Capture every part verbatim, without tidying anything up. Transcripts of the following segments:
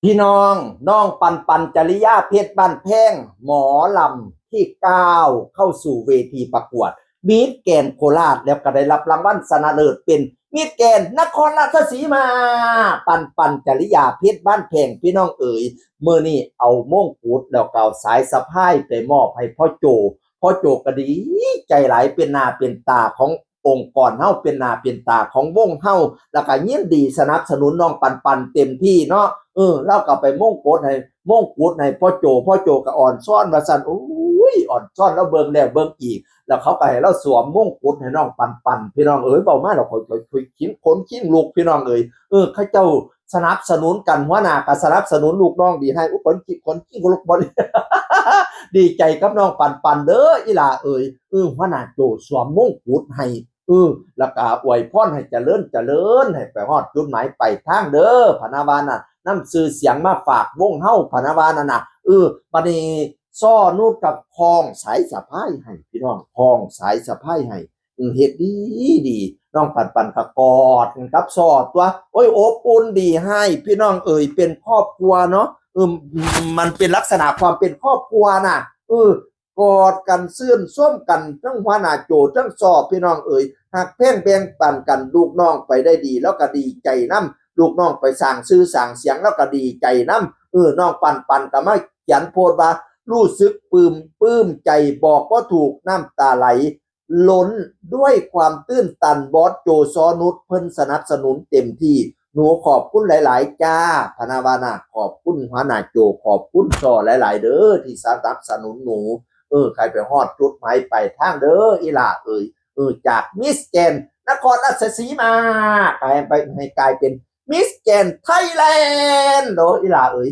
พี่น้อง น้องปันปัน จริยา เพชรบ้านแพง หมอลำที่ก้าวเข้าสู่เวทีประกวด มิสแกรนด์โคราช แล้วก็ได้รับรางวัลชนะเลิศเป็นมิสแกรนด์นครราชสีมา ปันปัน จริยา เพชรบ้านแพง พี่น้องเอ๋ย มื้อนี้เอามงกุฎแล้วก็เอาสายสะพายไปมอบให้พ่อโจ พ่อโจก็ดีใจหลาย เป็นหน้าเป็นตาขององค์กรเฮา เป็นหน้าเป็นตาของวงเฮา แล้วก็ยินดีสนับสนุนน้องปันปันเต็มที่เนาะ เออ ลาวก็ไปมงกุฎให้ มงกุฎให้พ่อโจ พ่อโจก็อ่อนซ้อนว่าซั่น โอ้ย อ่อนซ้อน แล้วเบิ่งแล้วเบิ่งอีก แล้วเขาก็ให้ลาวสวมมงกุฎให้น้องปันปัน พี่น้องเอ๋ย เว้ามาแล้วข้อย ข้อย ข้อยขิง ขนขิงลุก พี่น้องเอ๋ย เออ เขาเจ้าสนับสนุนกัน หัวหน้าก็สนับสนุนลูกน้องดีให้ อุ๊ย ขนขิง ขนขิงลุกบ่ ดีใจกับน้องปันปันเด้อ อีหล่าเอ๋ย เออ หัวหน้าโจสวมมงกุฎให้ เออ แล้วก็อวยพรให้เจริญเจริญ ให้ไปฮอดจุดหมายปลายทางเด้อ พะนะว่าน่ะ นำชื่อเสียงมาฝากวงเฮา พะนะว่านั่นน่ะ เออ บัดนี้ซ้อนุชกับคล้องสายสะพายให้ พี่น้อง คล้องสายสะพายให้ อืม เฮ็ดดีดี น้องปันปันก็กอดกันกับซ้อตั๊ว โอ้ย อบอุ่นดีให้ พี่น้องเอ๋ย เป็นครอบครัวเนาะ เออ มันเป็นลักษณะความเป็นครอบครัวน่ะ เออ กอดกัน ซื่นชมกัน ทั้งหัวหน้าโจ ทั้งซ้อ พี่น้องเอ๋ย ฮักแพงแบ่งปันกัน ลูกน้องไปได้ดี ลาวก็ดีใจนำ ลูกน้องไปสร้างชื่อสร้างเสียง ลาวก็ดีใจนำ เออ น้องปันปันก็มาเขียนโพสต์ว่า รู้สึกปลื้ม ปลื้มใจ บอกบ่ถูก น้ำตาไหล ล้นด้วยความตื้นตัน บอสโจ ซ้อนุช เพิ่นสนับสนุนเต็มที่ หนูขอบคุณหลายๆ จ้า พะนะว่าน่ะ ขอบคุณหัวหน้าโจ ขอบคุณซ้อหลายๆ เด้อ ที่สนับสนุนหนู เออ ให้ไปฮอดจุดหมายปลายทางเด้อ อีหล่าเอ๋ย เออ จากมิสแกรนด์นครราชสีมา กลายไป ให้กลายเป็นมิสแกรนด์ไทยแลนด์เนาะ อีหล่าเอ๋ย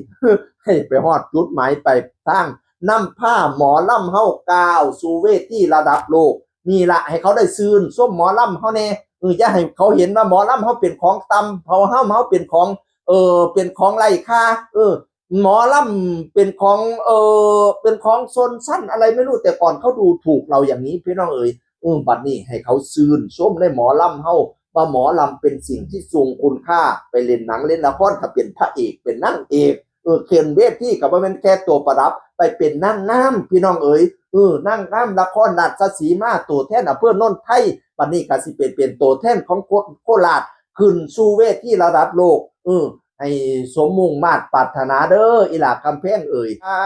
ให้ไปฮอดจุดหมายปลายทาง นำพาหมอลำเฮาก้าวสู่เวทีระดับโลก นี่ละ ให้เขาได้ชื่นชมหมอลำเฮาแน่ เออ อย่าให้เขาเห็นว่าหมอลำเฮาเป็นของต่ำ เฮา เฮา เฮาเป็นของ เออ เป็นของไร้ค่า เออ หมอลำเป็นของ เออ เป็นของชนชั้นอะไรไม่รู้ แต่ก่อนเขาดูถูกเราอย่างนี้ พี่น้องเอ๋ย เออ บัดนี้ให้เขาชื่นชมในหมอลำเฮา ว่าหมอลำเป็นสิ่งที่ทรงคุณค่า ไปเล่นหนังเล่นละครก็เป็นพระเอก เป็นนางเอก เออ ขึ้นเวทีก็บ่แม่นแค่ตัวประดับ ไปเป็นนางงาม พี่น้องเอ๋ย เออ นางงามนครราชสีมา ตัวแทนอำเภอโนนไทย บัดนี้ก็สิเป็น เป็นตัวแทนของโค โคราช ขึ้นสู่เวทีระดับโลก เออ ให้สมมุ่งมาดปรารถนาเด้อ อีหล่ากำแพงเอ๋ย สา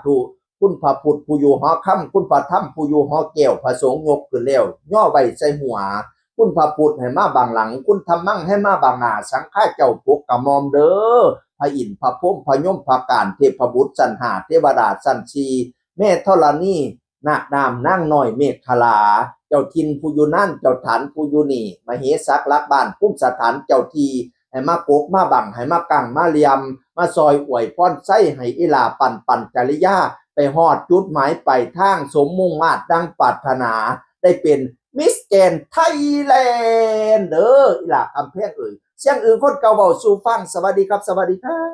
ธุ คุณพระพุทธผู้อยู่หอคำ คุณพระธรรมผู้อยู่หอแก้ว พระสงฆ์ยกขึ้นแล้ว ย่อไว้ใส่หัว คุณพระพุทธให้มาบังหลัง คุณธรรมังให้มาบังหน้า สังฆาเจ้าปกกระหม่อมเด้อ พระอินทร์ พระพรหม พระยม พระการ เทพบุตรชั้นห้า เทวดาชั้นสี่ แม่ธรณี นาคน้ำนางน้อยเมขลา เจ้าถิ่นผู้อยู่นั่น เจ้าฐานผู้อยู่นี่ มเหสักหลักบ้าน ภูมิสถานเจ้าที่ ให้มากกมาบัง ให้มากังมาเหลี่ยม มาซอยอวยพรไส้ให้อีหล่าปันปันจริยา ไปฮอดจุดหมายปลายทาง สมมุ่งมาดดังปรารถนา ได้เป็นมิสแกรนด์ไทยแลนด์เด้อ อีหล่ากำแพงเอ๋ย เสียงอื่นคนเก่าเว้าสู่ฟัง สวัสดีครับ สวัสดีครับ